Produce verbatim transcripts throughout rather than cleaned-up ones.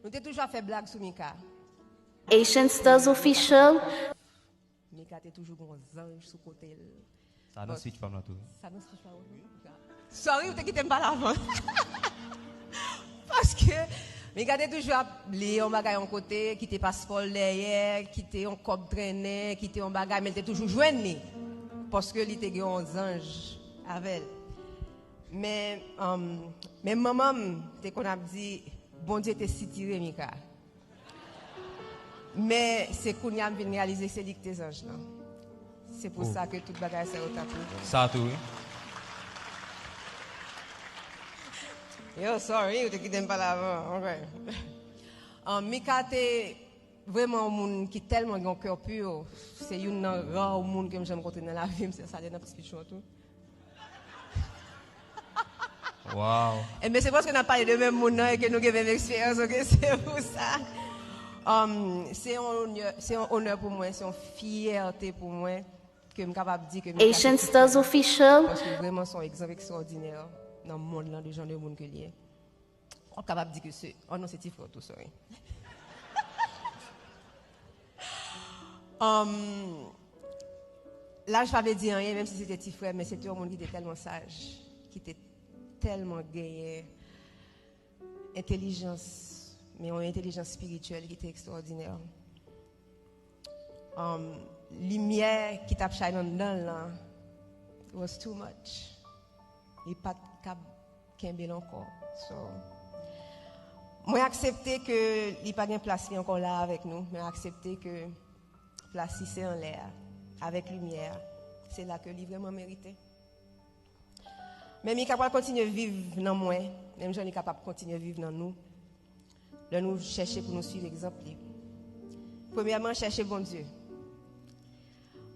Nou te toujou ap fè blag sou Mika. Haitian Stars Official. Mika te toujou gon zanj sou kote l. Sa nan speech pa m lan tou. Sa nan speech pa m tou. Sorry, ou te kite m pale avan. Paske Mika te toujou ap li yon bagay yon kote, kite paspò l dèyè, kite yon kòb trennen, kite yon bagay, men l te toujou jwenn li. Paske li te gen yon zanj avè l. Men, um, men manman m te konn ap di, Bondye te sitire Mika. Men se kounye a m vin reyalize se li ki te zanj lan. Se pou sa ke tout bagay sa yo t ap rive. Sa tou, wi. Yo, sorry, ou te kite m pale avan. Ok. Um, Mika te vrèman yon moun ki tèlman gen yon kè pi. Se youn nan ra moun ke m janm kontre nan lavi m. Se sa te nan speech lan tou. Wow. Enben, se paske n ap pale de menm moun nan e ke nou gen menm eksperyans, ok? Se pou sa. Um, se yon onè, se yon onè pou mwen, se yon fyète pou mwen ke m kapab di ke Mika Haitian Stars Official. Paske vrèman se yon egzanp ekstraòdinè nan mond lan de jan de moun ke li ye. W ap kapab di ke se, oh non, se ti frè w tou, sorry. Um, laj pa vle di anyen, menm si se te ti frè, men se te yon moun ki te tèlman saj, ki te tèlman genyen entèlijans, men yon entèlijans espirityèl ki te ekstraòdinè. Um, limyè ki t ap shine anndan l lan, it was too much. Li pa t kab kenbe l ankò. So, mwen aksepte ke li pa gen plas li ankò la avèk nou. Mwen aksepte ke plas li se anlè a, avèk limyè a. Se la ke li vrèman merite. Men Mika pral kontinye viv nan mwen, menm jan li kapab kontinye viv nan nou. Lè nou chèche pou nou swiv egzanp li. Premyèman, chèche Bondye.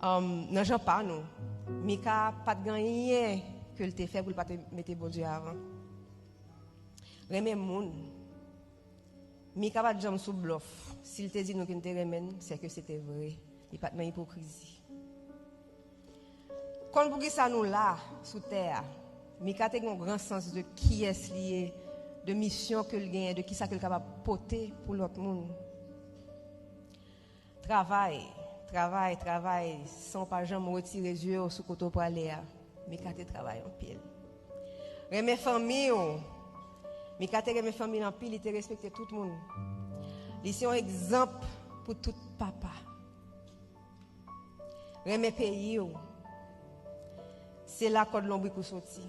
Um, nan jan pa nou, Mika pa t gen anyen ke l te fè pou l pa te mete Bondye avan. Renmen moun. Mika pa t janm sou blòf. Si l te di nou ke l te renmen n, se ke se te vre. Li pa t nan ipokrizi. Konn poukisa nou la sou tè a. Mika te gen yon gran sans de kiyès li ye, de misyon ke l genyen, de kisa ke l kapab pote pou lòt moun. Travay, travay, travay, san w pa janm retire zye w sou kote w prale a. Mika te travay anpil. Renmen fanmi w. Mika te renmen fanmi l anpil, li te respekte tout moun. Li se yon egzanp pou tout papa. Renmen peyi w. Se la kòd lonbrik ou soti.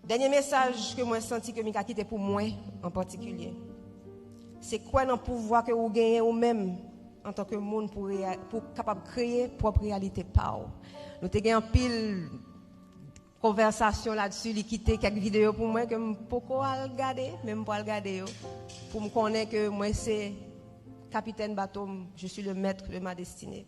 Dènye mesaj ke mwen santi ke Mika kite pou mwen an patikilye, se kwè nan pouvwa ke ou genyen ou menm antanke moun pou, pou kapab kreye pwòp reyalite pa w. Nou te gen anpil konvèsasyon ladsi, li kite kèk videyo pou mwen ke m poko al gade, men m pral gade yo pou m konnen ke mwen se kapitèn bato m, je suis le maître de ma destinée.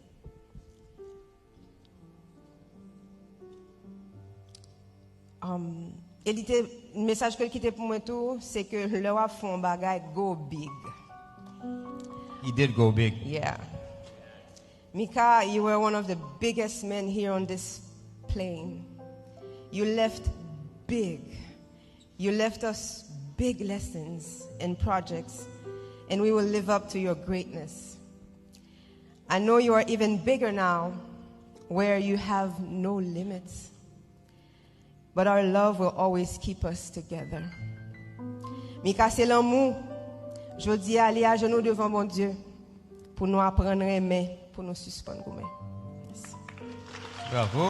Um, e li te, mesaj ke l kite pou mwen tou, se ke lè w ap fè yon bagay, go big. He did go big. Yeah. Mika, you were one of the biggest men here on this plane. You left big. You left us big lessons and projects, and we will live up to your greatness. I know you are even bigger now, where you have no limits. But our love will always keep us together. Mika, se lanmou. Jodi a, li ajenou devan Bondye pou nou aprann renmen, pou nou sispann goumen. Bravo.